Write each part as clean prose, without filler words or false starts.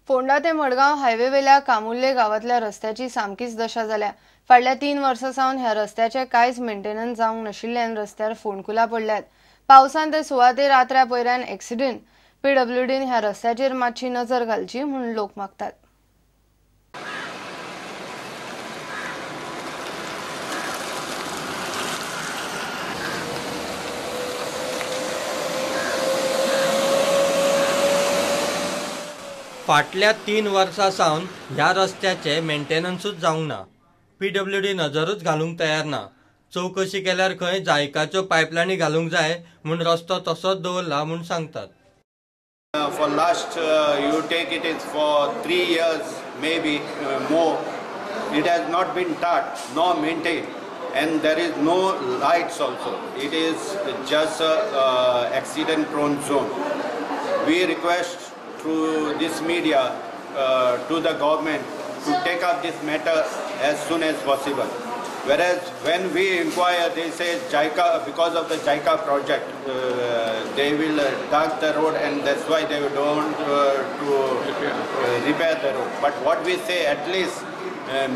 फोंडा ते मडगांव हायवेवेल्या कामुल्ले गावातल्या रस्त्याची सामकीच दशा जाल्या. फाटल्या 3 वर्सां सावन ह्या रस्त्याचे कांयच मेंटेनन्स जावंक नाशिल्ल्यान रस्त्यार फोंडकुलां पडल्यात. पावसान ते सुवातेर रात्र्या पयऱ्यान एक्सिडेंट. पीडब्ल्यूडीन ह्या रस्त्याचेर मातशी नजर घालची म्हूण लोक मागतात. फाटल्या 3 वर्सां सावन ह्या रस्त्याचे मेंटेनन्सूच जावंक ना. पीडब्ल्यूडी नजरूच घालूंक तयार ना. चवकशी केल्यार खंय जायकाच्यो पायपलायनी घालूंक जाय म्हूण रस्तो तसोच दवरला म्हूण सांगतात. For last you take it is for 3 years maybe more, it has not been touched nor maintained and there is no lights also. It is just a accident prone zone. We request through this media to the government to take up this matter as soon as possible. Whereas when we inquire, they say JICA, because of the JICA project, they will dark the road and that's why they don't to repair the road. But what we say, at least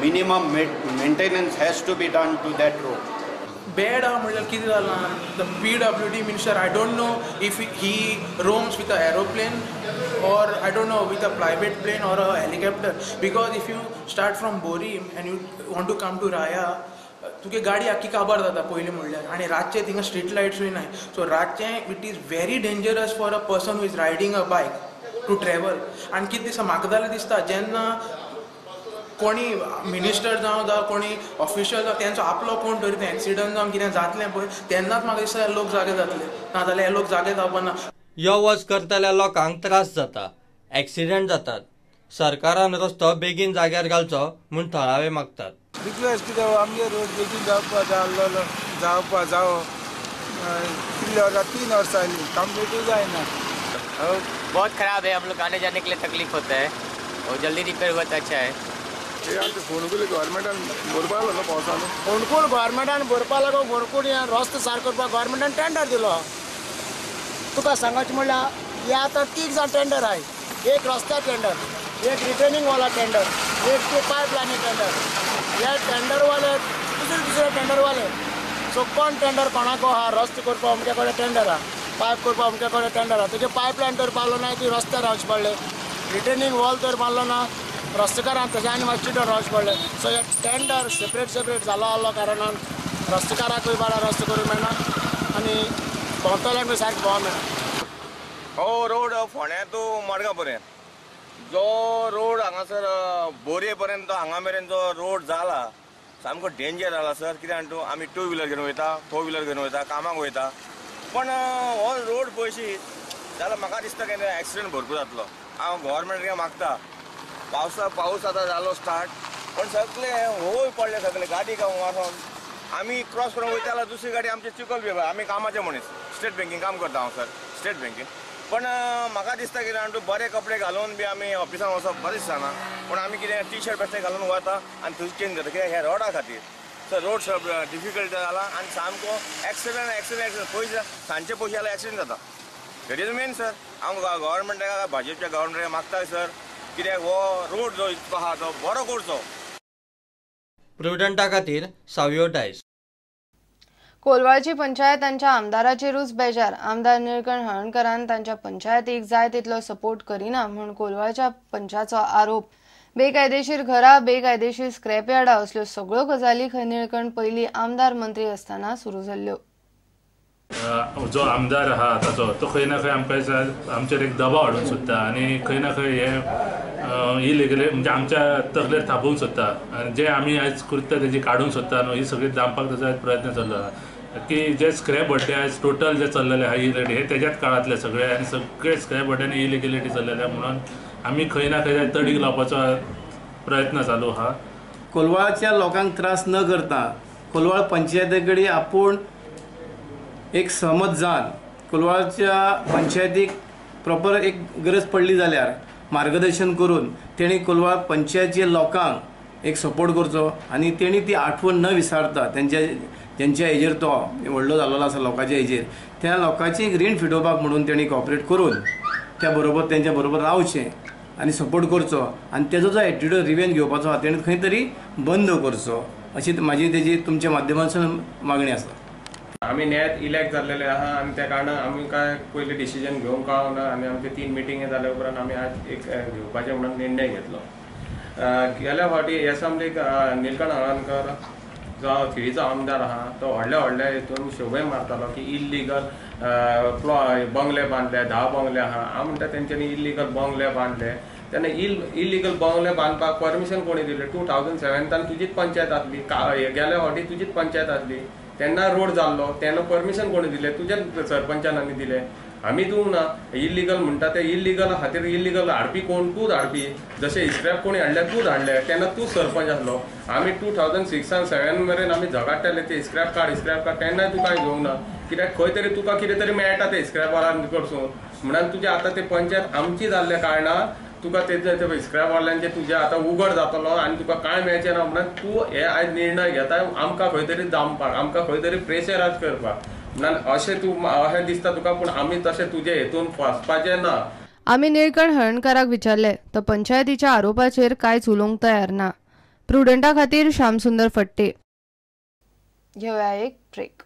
minimum maintenance has to be done to that road. Bad म्हणल्यार कितें जालां, the PWD minister, I don't know if he roams with a aeroplane or I don't know with a private plane or a helicopter, because if you start from Borim and you want to come to Raia, तुगे गाडी आख्खी काबार जाता पयलीं म्हणल्यार, आनी रातचें थिंगा स्ट्रीट लायट्सूय नाय. सो रातचें it is very dangerous for a person who is riding a bike to travel. आनी कितें दिसता म्हाका जाल्यार दिसता जेन्ना कोणी मिनिस्टर जावं जावं कोणी ऑफिशियल जावं तेंचो आपलो कोण तरी तें एक्सिडंट जावन कितें जातलें पळय तेन्नाच म्हाका दिसता हे लोक जागे जातले, नाजाल्यार हे लोक जागे जावपा ना. यो वच करतल्या लोकांक त्रास जाता, एक्सिडंट जातात. सरकारान रस्तो बेगीन जाग्यार घालचो म्हूण थळावे मागतात. रिक्वेस्ट कितें आमगे रोड बेगीन जावपा जाल्लो जावपा जावो. कितले वर्सां 3 वर्सां जालीं कंप्लीटूय जायना. बहुत खराब है, हम लोग आने जाने के लिए तकलीफ होता है और जल्दी रिपेयर हुआ तो अच्छा है. फोंडकूल गव्हर्मेंटान भरपा लागलो पावसान, फोंडकूल गव्हर्मेंटान भरपा लागलो. फोंडकूल रस्तो सारको करपाक गव्हर्मेंटान टेंडर दिलो. तुका सांगचे म्हणल्यार हे आतां 3 जाण टेंडर आहाय. एक रस्त्या टेंडर, एक रिटर्निंग वाला टेंडर, एक तू पायप लायनी टेंडर. हे टेंडरवाले दुसरे दुसरे टेंडरवाले. सो कोण टेंडर कोणाको आहा, रस्तो करपाक अमके कडेन टेंडर आहा, पायप करपाक अमके कडेन टेंडर आहा. तुजे पायप लायन तर पावलो ना, ती रस्त्यार रावचें पडलें. रिटर्निंग वॉल तर बांदलो ना, रस्तेकारांक तशें आनी मातशें चिटून रावचें पडलें. सो हे टेंडर सेपरेट सेपरेट जालो आहलो कारणान रस्तेकाराकूय बारा रस्तो करूंक मेळना आनी भोंवतल्यांकूय सारकें भोंवंक मेळना. हो रोड फोंड्या टू मडगांव पर्यंत जो रोड हांगासर बोरये पर्यंत हांगा मेरेन जो रोड जाला सामको डेंजर जाला सर. कित्याक जाणा तूं, आमी 2 व्हिलर घेवन वयता, 4 व्हिलर घेवन वयता, कामाक वयता, पण हो रोड पळयशी जाल्यार म्हाका दिसता केन्ना एक्सिडंट भरपूर जातलो. हांव गव्हर्मेंट मागता, पावसा पावस आतां जालो स्टार्ट, पण सगळे होय पडले सगळे गाडी मारून आमी क्रॉस करून वयता जाल्यार दुसरी गाडी आमची चिकल बी. आमी कामाचे मनीस, स्टेट बँकीन काम करता हांव सर, स्टेट बँकीन. पण म्हाका दिसता कितें जाणा तूं, बरे कपडे घालून बी आमी ऑफिसान वचप बरें दिसना, पूण आमी कितें टी शर्ट बेश्टे घालून वता आनी थंय चेंज जाता कित्याक ह्या रोडा खातीर. सर रोड डिफिकल्ट जाला आनी सामको एक्सिडंट एक्सिडंट एक्सिडंट पयशे सांजचे पयशे जाल्यार एक्सिडंट जाता. That is main sir. हांव गव्हर्मेंटाक भाजपच्या गव्हर्मेंटाक मागता सर, कित्याक हो रोड जो इतको आहा तो बरो करचो. प्रुडंटा खातीर सावियो डायस. कोलवाळची पंचायत तांच्या आमदाराचेरूच बेजार. आमदार निळकंठ हळर्णकरान तांच्या पंचायतीक जाय तितलो सपोर्ट करिना म्हूण कोलवाळच्या पंचाचो आरोप. बेकायदेशीर घरां, बेकायदेशीर स्क्रॅप यार्डां असल्यो सगळ्यो गजाली खंय निळकंठ पयलीं आमदार मंत्री आसतना सुरू जाल्ल्यो. जो आमदार आहा आतांचो तो खंय ना खंय आमकां आमचेर एक दबाव हाडूंक सोदता आनी खंय ना खंय हे इलिगली म्हणजे आमच्या तकलेर थापूंक सोदता आनी जे आमी आयज कृत्य तेजी काडूंक सोदता न्हू ही सगळी दामपाक ताचो आयज प्रयत्न चल्लो आहा की जे स्क्रॅप भट्टे आयज टोटल जे चल्लेले आहा इलिगली हे तेज्याच काळांतले सगळे आनी सगळे स्क्रॅप भट्ट्यांनी इलिगेलिटी चल्लेले आहा म्हणून आमी खंय ना खंय तडीक लावपाचो प्रयत्न चालू आहा. कोलवाळच्या लोकांक त्रास न करता कोलवाळ पंचायती कडेन आपूण एक सहमत जावन कोलवाळच्या पंचायतीक प्रॉपर एक गरज पडली जाल्यार मार्गदर्शन करून तेणी कोलवाळ पंचायतीच्या लोकांक एक सपोर्ट करचो आनी तेणी ती आठवण न विसरता तेंच्या ज्यांच्या हेजेर तो व्हडलो जाल्लो आसा लोकांच्या हेजेर त्या लोकांची एक रीण फिटोवपाक म्हणून तेणी कॉपरेट करून त्या बरोबर तेंच्या बरोबर रावचें आनी सपोर्ट करचो आनी तेजो जो एटिट्यूड रिवेंज घेवपाचो आहा तेणें खंय तरी बंद करचो अशी म्हाजी तेजी तुमच्या माध्यमांतसून मागणी आसा. आमी नेत इलेक्ट जाल्लेले आहा आनी त्या कारणान आमी काय पयलीं डिसिजन घेवंक कळना आनी आमचे 3 मिटिंगे जाल्या उपरांत आमी आज एक घेवपाचें म्हणून निर्णय घेतलो. गेल्या फावटी एसेंब्लीक निलकंठ हळर्णकर जो थिवीचो आमदार आहा तो व्हडल्या व्हडल्या हितून शोभे मारतालो की इल्लिगल बंगले बांदले, 10 बंगले आहा. हांव म्हणटा तेंच्यांनी इल्लिगल बंगले बांदले तेन्ना इल्लिगल बंगले बांदपाक परमिशन कोणी दिलें? 2007 तुजीच पंचायत आसली, गेल्या फावटी तुजीच पंचायत आसली तेन्ना रोड जाल्लो तेन्ना परमिशन कोणी दिलें? तुज्या सरपंचान दिलें, आमी दिवंक ना. इल्लिगल म्हणटा ते इल्लिगल खातीर इल्लिगल हाडपी कोण? तूंच हाडपी. जशें स्क्रॅप कोणी हाडले तूंच हाडले तेन्ना तूं सरपंच आसलो. आमी 2006-7 मेरेन आमी झगडटाले ते स्क्रॅप काड स्क्रॅप काड, तेन्नाय तूं कांय घेवंक ना कित्याक खंय तरी तुका कितें तरी मेळटा ते स्क्रॅपवाल्यान कडसून म्हणून तुजें आतां ते पंचायत आमची जाल्ल्या कारणान तुका ते स्क्रॅपवाल्यांचे तुजें आतां उगड जातलो आनी तुका कांय मेळचें ना म्हणून तूं हे आयज निर्णय घेता आमकां खंय तरी दामपाक, आमकां खंय तरी प्रेशरायज करपाक म्हणून अशें तूं अशें दिसता तुका, पूण आमी तशें तुजे हेतून फसपाचें ना. आमी निळकंठ हळर्णकाराक विचारले तो पंचायतीच्या आरोपाचेर कांयच उलोवंक तयार ना. प्रुडंटा खातीर श्यामसुंदर फट्टे. घेवया एक ब्रेक.